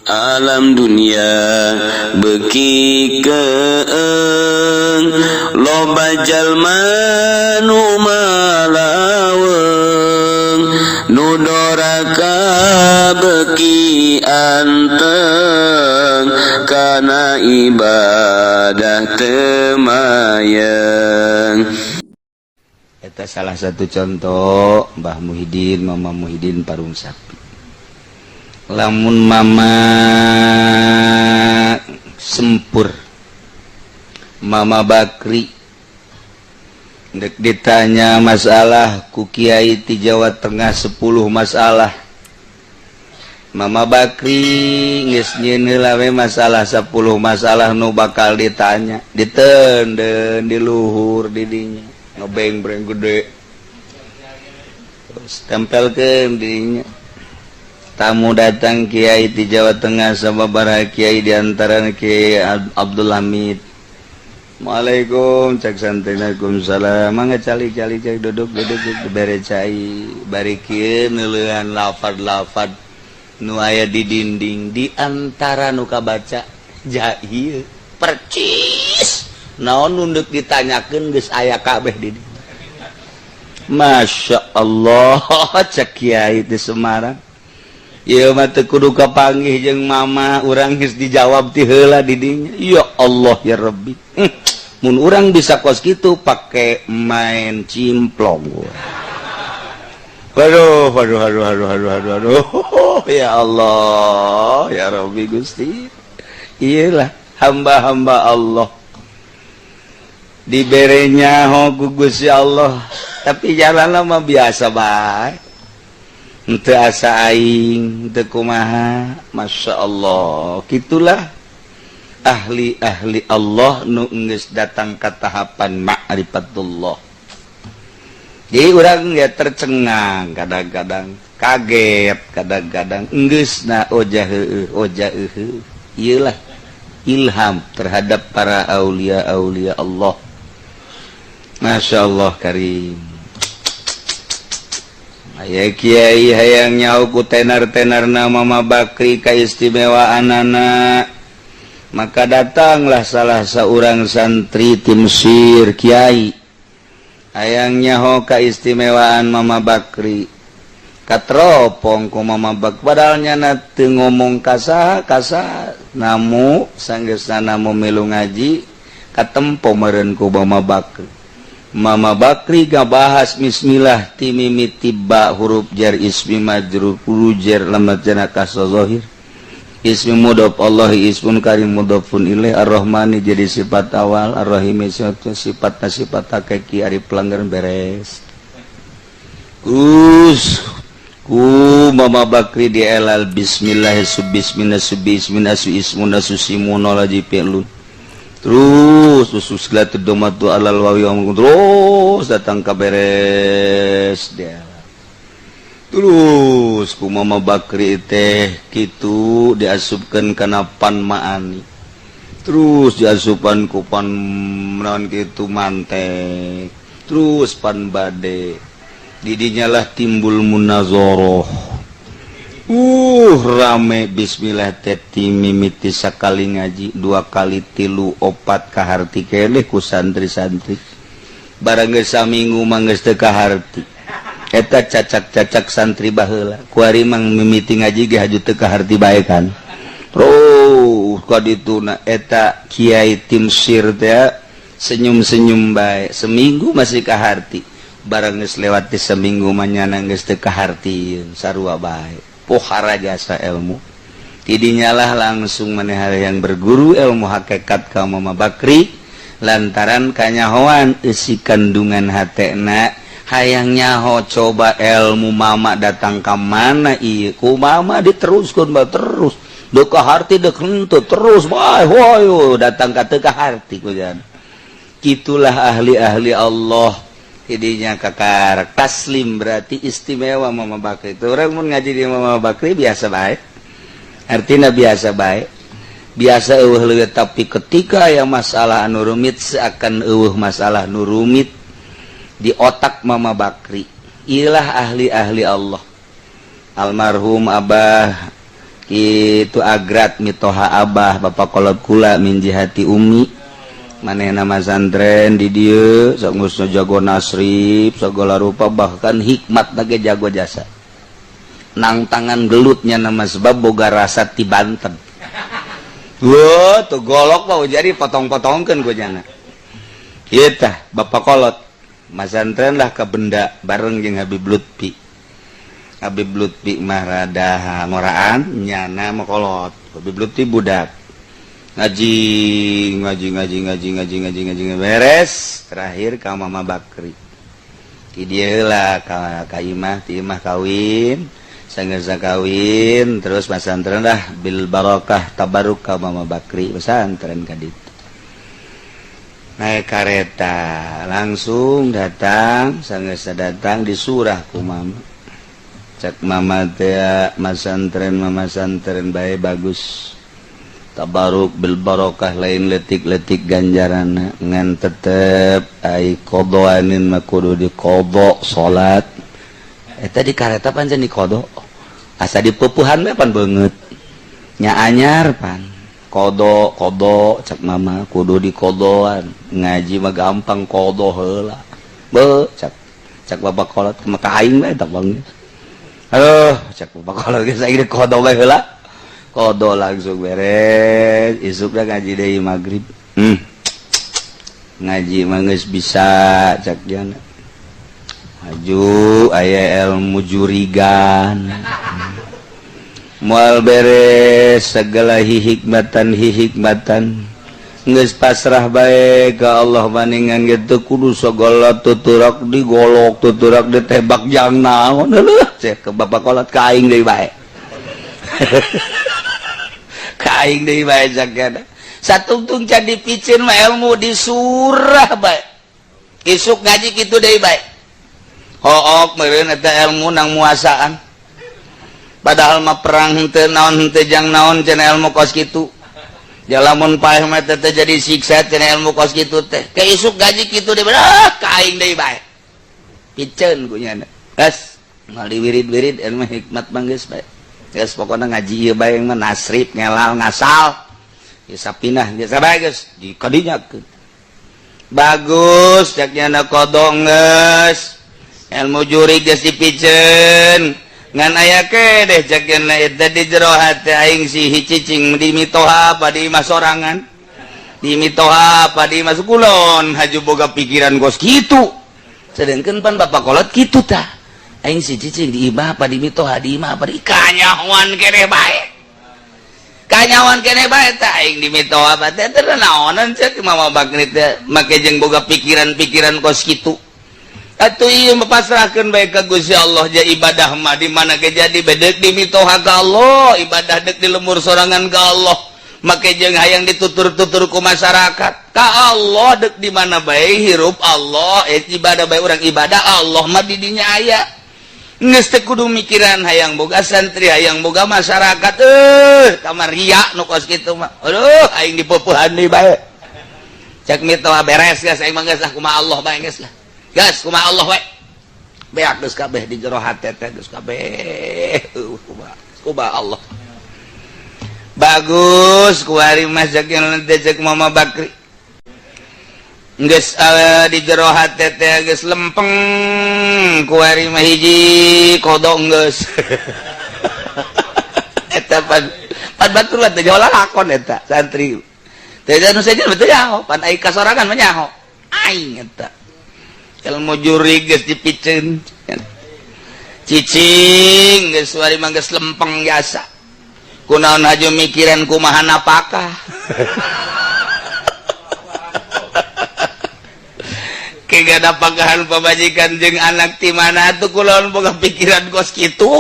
Alam dunia beuki keeng, loba jalma nu malaweng, nu doraka beuki anteng, kana ibadah teu mayeng. Eta salah satu contoh Mbah Muhyiddin, Mama Muhyiddin Parung Sapi. Lamun Mama Sempur, Mama Bakri dek ditanya masalah ku kiai di Jawa Tengah 10 masalah, Mama Bakri geus nyieun heula we masalah 10 masalah nu bakal ditanya, ditenden di luhur didinya, ngebeng-breng gede, terus tempelkeun didinya. Tamu datang, kiai di Jawa Tengah, sama para kiai, diantara Kiai Abdul Hamid. "Assalamualaikum," cek santri. "Waalaikumsalam, mangga calik, calik, calik, duduk, duduk, duduk." Bere cai, bari kieu neuleuhan lafad-lafad nu aya di dinding. Di antara nu kabaca jahil percis naon nu deuk ditanyakeun geus aya kabeh di dieu. "Masya Allah," cek kiai di Semarang, "ieu mah teu kudu kapanggih jeung mama urang, geus dijawab ti heula di dinya." Ya Allah ya Rabbi. Mun urang bisa kos kitu, pake main cimplong. Waduh, waduh, aduh, aduh, aduh, aduh, aduh. Ya Allah ya Rabbi Gusti, iyalah hamba-hamba Allah diberenya ho ku Gusti Allah, tapi jalan mah biasa bae. Henteu asa aing teu kumaha. Masya Allah, gitulah ahli-ahli Allah nu geus datang ke tahapan ma'rifatullah. Jadi urang ya tercengang kadang-kadang, kaget kadang-kadang, enggeus na oja heueuh, oja heueuh. Iyalah ilham terhadap para aulia-aulia Allah. Masya Allah karim. Aya kiai hayang nyaho ku tenar-tenarna Mama Bakri kaistimewaan anak, maka datanglah salah seorang santri ti Mesir, kiai hayang nyaho keistimewaan Mama Bakri. Katropong ku Mama Bakri, padahal nyana teu ngomong kasa kasa namu. Sanggeusna namu milu ngaji, katempo meureun ku Mama Bakri. Mama Bakri ngabahas bismillah ti mimiti ba huruf jar ismi majrur, huruf jar lamat jana kasra zahir, ismi mudhof, Allah ismun karim mudhofun ilaih, ar-rahmani jadi sifat awal, ar-rahimi sifat sifat sifat hakiki, ari pelanggaran beres. Terus ku Mama Bakri dielal bismillah bismillah bismillah su ismun su simun lagi fi'lun, terus usus domatu alal wawi, terus datang ke beres dia. Terus ku Mama Bakri teh kitu diasupkeun kana pan maani, terus diasupan ku pan naon kitu mantek, terus pan bade didinyalah timbul munazoroh. Rame bismillah teti mimiti sakali ngaji, dua kali, tilu, opat, kaharti keleh ku santri-santri. Barang geus saminggu mah geus teu kaharti. Eta cacak-cacak santri baheula kuari mang mimiti ngaji ge haju teu kaharti bae kan. Terus ka dituna eta kiai ti Mesir teh senyum-senyum bae. Seminggu masih kaharti, barang geus lewat di seminggu mah nyana geus teu kaharti, sarua bae. Pohara jasa ilmu. Tidinyalah langsung maneh yang berguru ilmu hakikat ka Mama Bakri lantaran kanyahoan isi kandungan hatena, hayang nyaho coba ilmu mama datang ke mana ieu. Ku mama diteruskeun ba, terus deu kaharti deuk henteu, terus bae hoyo datang ka teu kaharti ku jan. Kitulah ahli-ahli Allah. Idinya kakar taslim, berarti istimewa Mama Bakri itu. Orang mun ngaji di Mama Bakri biasa baik, artinya biasa baik, biasa eueuh leuwih, tapi ketika yang masalah anu rumit, seakan eueuh masalah nu rumit di otak Mama Bakri. Ilah ahli-ahli Allah. Almarhum Abah. Kitu agrat mitoha abah bapak kolot kula min jihati umi. Manehna masantren di dieu sok geus jago nasrib segala rupa bahkan hikmat ge jago jasa. Nang tangan gelutnya nama sebab boga rasa ti Banten. Wah, tuh golok mau jadi potong-potongkeun ku nyana. Ieu tah bapak kolot masantren lah ke benda bareng jeung Habib Lutfi. Habib Lutfi mah rada ngoraan nyana mah kolot. Habib Lutfi budak. Ngaji ngaji ngaji ngaji ngaji ngaji ngaji beres terakhir ka Mama Bakri. Ti dieu heula ka imah, ti imah kawin. Sanggeus kawin terus pesantren lah bil barokah tabaruk ka Mama Bakri pesantren ka ditu. Naik kareta langsung datang, sanggeus datang disurah ku mama. Cek mama teh masantren mama santren bae bagus. Tabaruk bil barokah lain letik-letik ganjaranna ngan tetep ai qadaanin mah kudu diqada salat. Eta di kareta pancen diqada. Asa dipupuhan we pan beungeut. Nya anyar pan. Qada qada cek mama kudu diqadaan. Ngaji mah gampang qada heula. Beuh cek cek bapak kolot mah ka aing we eta bang. Aduh cek bapak kolot geus aing qada we heula. Qada langsung beres, isukna ngaji deui magrib. Ngaji mah geus bisa cek jana. Maju aya ilmu jurigan. Moal beres segala hikmatan hikmatan. Geus pasrah bae ka Allah maningan gitu kudu segala tuturak digolok tuturak ditebak jang naon heuh cek ke bapak kolot ka aing deui bae. Ka aing deui bae cek satungtung can dipiceun mah ilmu disurah bae. Isuk ngaji kitu deui bae. Hook meureun eta ilmu nang muasaan. Padahal mah perang henteu naon henteu jang naon cenah ilmu kos kitu. Jalamun paeh mah teh jadi siksa cenah ilmu kos kitu teh. Ke isuk gaji kitu deui ah ka aing deui bae. Piceun ku nyana. Geus moal diwirid-wirid ilmu hikmat mah geus bae. Geus pokona ngaji ieu bae mah nasrib ngelal ngasal. Geus sapinah geus bae geus dikadinyakeun. Bagus cek nyana kodong geus. Ilmu juri geus dipiceun ngan aya kedeh cek nyana eta di jero hate aing si cicing di mitoha apa di imah sorangan di mitoha apa di imah kulon haju boga pikiran kos kitu sedengkeun pan bapak kolot kitu tah aing si cicing di imah apa di mitoha di imah apa di kanyahoan keneh bae kanyahoan keneh bae tah aing di mitoha apa teh teu naonan cek Mama Bakri teh make jeung boga pikiran-pikiran kos kitu. Atuh ieu mapasrahkeun bae ka Gusti Allah ja ibadah mah di mana ge jadi bedek di mitoha ka Allah ibadah dek di lemur sorangan ka Allah make jeung hayang ditutur-tutur ku masyarakat ka Allah dek di mana bae hirup Allah ibadah bae urang ibadah Allah mah di dinya aya geus teu kudu mikiran hayang boga santri hayang boga masyarakat kamar ria nu kos kitu mah aduh aing dipeupuhan deui bae cek mitoha beres geus aing mah geus lah kumaha Allah bae geus lah. Gas kumaha Allah we. Beak geus kabeh di jero hate teh geus kabeh. Kumaha Allah. Bagus kuari mah cek Mama Bakri. Geus di jero hate teh geus lempeng kuari mah hiji kodong geus. Eta pan pan batur teh jauh lakon eta santri. Teh anu sejen betul nyaho, pan ai kasorangan mah nyaho. Aing eta. Ilmu juri geus dipiceun cicing geus wari mah geus lempeng jasa kunaon haju mikiran kumaha napakah ke gak ada pagahan pamajikan jeung anak ti mana atuh kulaon boga pikiran kos kitu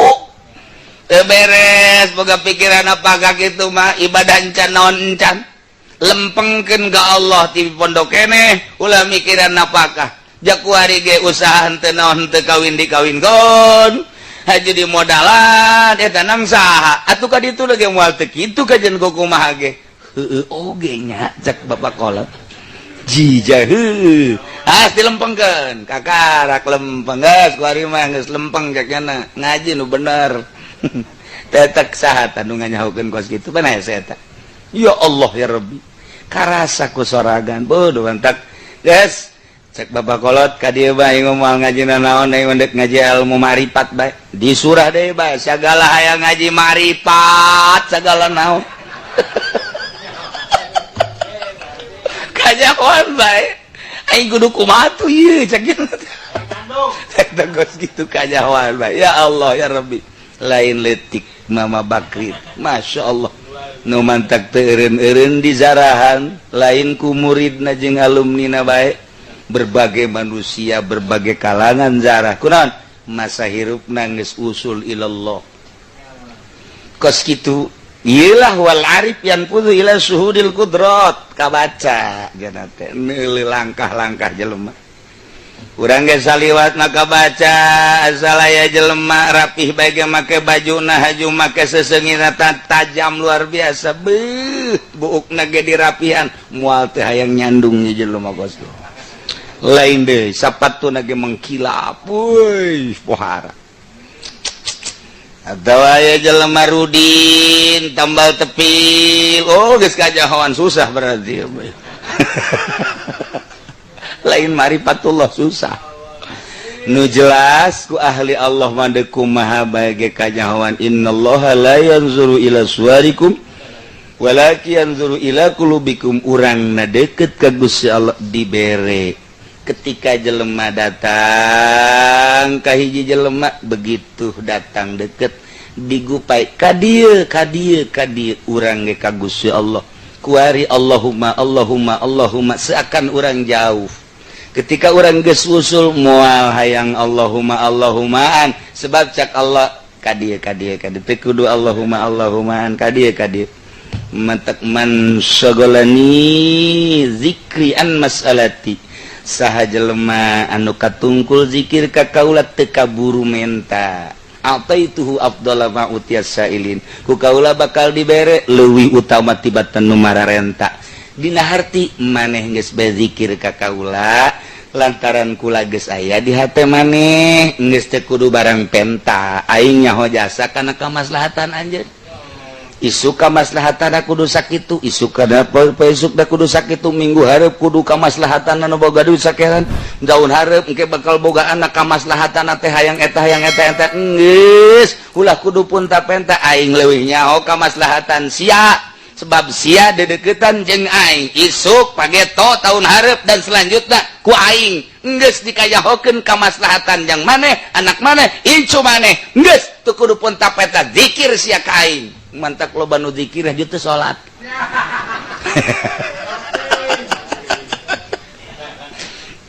teu beres boga pikiran apakah kitu mah ibadah encan naon encan lempengkeun ka Allah ti pondok keneh ulah mikiran napakah jakuari ge usaha henteu naon henteu kawin dikawinkeun haji di modalan eta nang saha atuh ka ditu lagi moal teu kitu kajen kumaha ge heueuh oge nya cek bapak kolot jija heueuh ah dilempengkeun kakarak lempeng geus kuari mah geus lempeng cek nya ngaji nu bener. Tetek saha tah nu nganyahokeun kos kitu pan aya eta. Ya Allah ya Rabbi. Karasa ku sorangan bodoh mantak. Geus cek bapak kolot ka dieu bae moal ngaji naon aing ndek ngaji ilmu marifat bae. Di surah deui bae sagala hayang ngaji marifat sagala naon. Kanyahoan bae. Aing kudu kumaha tuh ieu cek gitu. Cek gitu kanyahoan bae. Ya Allah ya Rabbi. Lain letik Mama Bakri. Masya Allah. Nu mantak teu eureun-eureun di zarahan, lain ku muridna jeung alumnina bae. Berbagai manusia, berbagai kalangan zarah. Kunaon? Masa hirupna geus usul ilallah. Kos kitu ilah wal arif yang kudu ila suhudil kudrot kabaca jana teh neuleuh langkah-langkah jelema. Urang ge saliwat mah kabaca asal aya jelema rapih bae ge make bajuna haju make seseungina tajam luar biasa. Beuh, buukna ge dirapihan moal teh hayang nyandung jelema kos kitu. Lain deui sapatuna ge mengkilap euy pohara. Atau aya jelema rudin tambal tepil, oh geus kajahoan susah berarti. Lain marifatullah susah. Nu jelas ku ahli Allah mah deuk kumaha bae ge kajahoan innallaha la yanzuru ila suwarikum walakin yanzuru ila qulubikum. Urangna deukeut ka Gusti Allah dibere. Ketika jelema datang ka hiji jelema begitu datang deket digupai ka dieu ka dieu ka dieu urang ge ka Gusti Allah kuari Allahumma Allahumma Allahumma seakan urang jauh. Ketika urang geus usul moal hayang Allahumma Allahumaan sebab cak Allah ka dieu ka dieu ka dieu teu kudu Allahumma Allahumaan ka dieu ka dieu mantak man syaghalani zikri an mas'alati saha jelema anu katungkul zikir ka kaula teu kaburu menta ataituhu afdhala ma utiyas sailin ku kaula bakal dibere leuwih utama tibatan nu mararenta. Dina harti maneh geus bae zikir ka kaula lantaran kula geus aya di hate maneh geus teu kudu barang penta aing nyaho jasa kana kamaslahatan anjeun. Isuk kamaslahatan kudu sakitu, isuk kana isuk da kudu sakitu, minggu hareup kudu kamaslahatan anu boga duit sakeran, daun hareup engke bakal boga anak kamaslahatan teh hayang eta hayang eta eta geus ulah kudu punta penta aing leuwih nyaho kamaslahatan sia sebab sia dedeketan jeung aing isuk pageto tahun hareup dan selanjutnya ku aing geus dikayahokeun kamaslahatan yang maneh anak maneh incu maneh geus teu kudu punta penta zikir sia ka aing. Mantak loba nu zikir aja teu salat.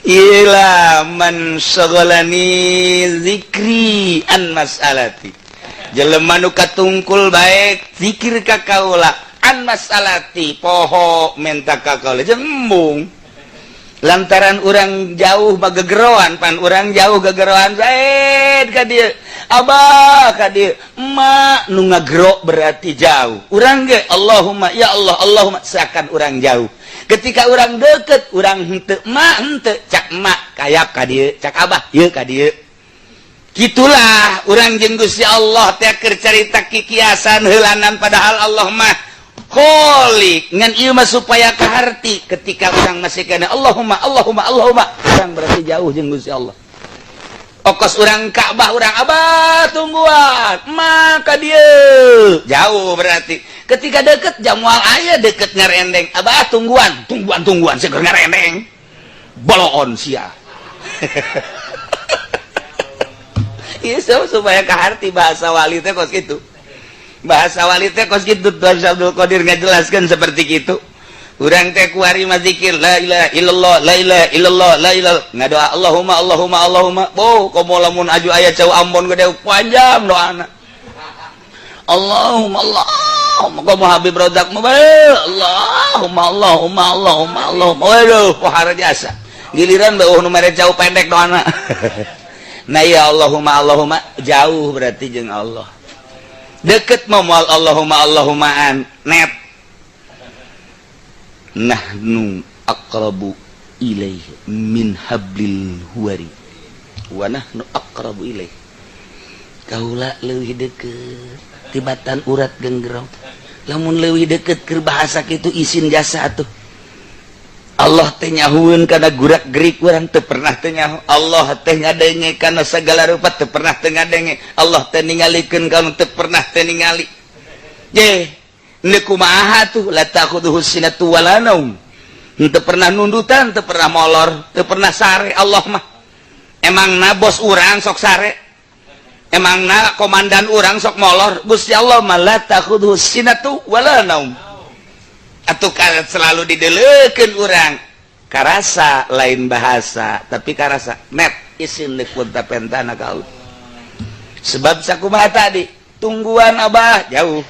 Ila man syaghalani zikri an mas'alati. Jelema nu katungkul bae zikir ka kaula an mas'alati poho menta ka kaula jembung. Lantaran urang jauh bagegeroan pan urang jauh gegeroan said ka dieu abah ka dieu emak nu ngagero berarti jauh urang ge Allahumma ya Allah Allahumma seakan urang jauh. Ketika urang deket urang henteu emak henteu cak emak kayap ka dieu cak abah ieu ka dieu. Gitulah urang jeung Gusti Allah teh keur carita kikiasan heulanan padahal Allah mah Kholik ngan ieu mah supaya kaharti ketika urang masih kana Allahumma Allahumma Allahumma urang berarti jauh jeung Gusti Allah. Okos urang Ka'bah urang abah tungguan maka dieu jauh berarti. Ketika deket jamual aya deket ngarendeng abah tungguan tungguan tungguan seger ngarendeng boloon sia. Ieu supaya kaharti bahasa wali teh kos kitu. Bahasa wali teh kos kitu Tuan Abdul Qadir ngajelaskeun seperti kitu. Urang teh kuari mah zikir la ilaha illallah la ilaha illallah la ilaha ngadoa Allahumma Allahumma Allahumma. Boh komo lamun aju aya cau Ambon gede panjang doana. Allahumma Allahumma komo Habib Rozak mah Allahumma Allahumma Allahumma Allahumma. Waduh pohara jasa. Giliran beuh nu mere cau pendek doana. Nah ya Allahumma Allahumma jauh berarti jeung Allah. Deket mau mual Allahumma Allahumaan net. Nahnu aqrabu ilaihi min hablil huwari wa nahnu aqrabu ilaihi. Kaula leuwih deket. Tibatan urat genggerong. Lamun leuwih deket keur bahasa kitu, isin jasa atuh. Allah teh nyahueun kana gurak gerik urang, teu pernah teu nyaho. Allah teh ngadenge kana segala rupa, teu pernah teu ngadenge. Allah teh ningalikeun kana, teu pernah teu ningali. Je nu kumaha tuh? La ta'khudhuhu sinatu wala naum. Teu pernah nundutan, teu pernah molor, teu pernah sare Allah mah. Emang na bos urang sok sare? Emang na komandan urang sok molor? Gusti Allah mah la ta'khudhuhu sinatu wala naum. Atau selalu dideleukeun urang, karasa lain bahasa tapi karasa net isin deuk pentana ka Allah. Sebab sakumaha tadi, tungguan Abah jauh,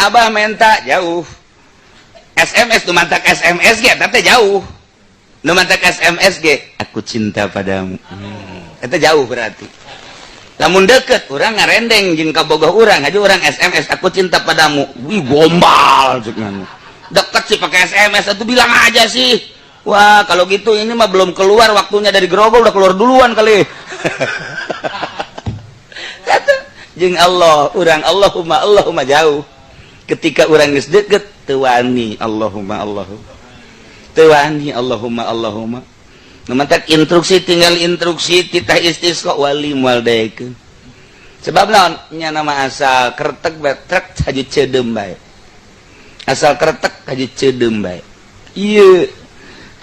Abah menta jauh, SMS nu mantak SMS ge eta teh jauh. Nu mantak SMS ge "aku cinta padamu", eta jauh. Berarti lamun deket, urang ngarendeng jeung kabogoh urang aja, urang SMS "aku cinta padamu", wih, gombal cek. Deket sih pakai SMS itu, bilang aja sih. Wah, kalau gitu ini mah belum keluar waktunya dari grogol udah keluar duluan kali. Kata jeung Allah urang Allahumma Allahumma jauh. Ketika urang geus deket, teu wani Allahumma Allahumma, teu wani Allahumma Allahumma. Nu mantak instruksi, tinggal instruksi titah istisqa, wali moal daekeun. Sebab naon nya? Nama asal kertek betrek haji ceudeum bae, asal kretek haji ceudeum bae. Ieu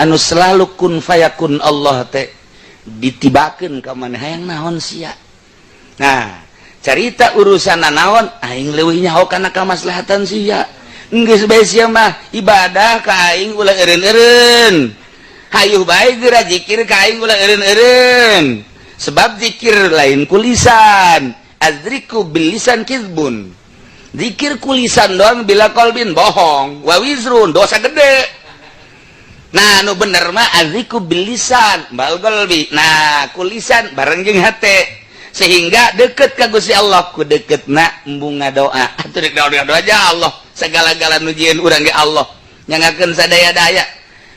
anu selalu kun fayakun Allah teh ditibakeun ka maneh, hayang naon sia? Nah, carita urusan naon, aing leuwih nyaho kana kamaslahatan sia. Geus bae sia mah ibadah ka aing ulah eureun-eureun, hayuh bae geura zikir ka aing ulah eureun-eureun. Sebab zikir lain ku lisan, adzikru bil lisan kizbun. Zikir ku lisan doang bila qalbin bohong, wa wizrun, dosa gede. Nah, nu bener mah adzikru bil lisan bal qalbi. Nah, ku lisan bareng jeung hate sehingga deket ka Gusti Allah. Ku deket na embung doa atuh, dek doa doa aja Allah segala-gala nu jieun urang ge Allah nyangakeun sadaya-daya.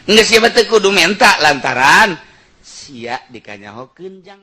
Geus sia teu kudu menta lantaran sia dikanyahokeun jang.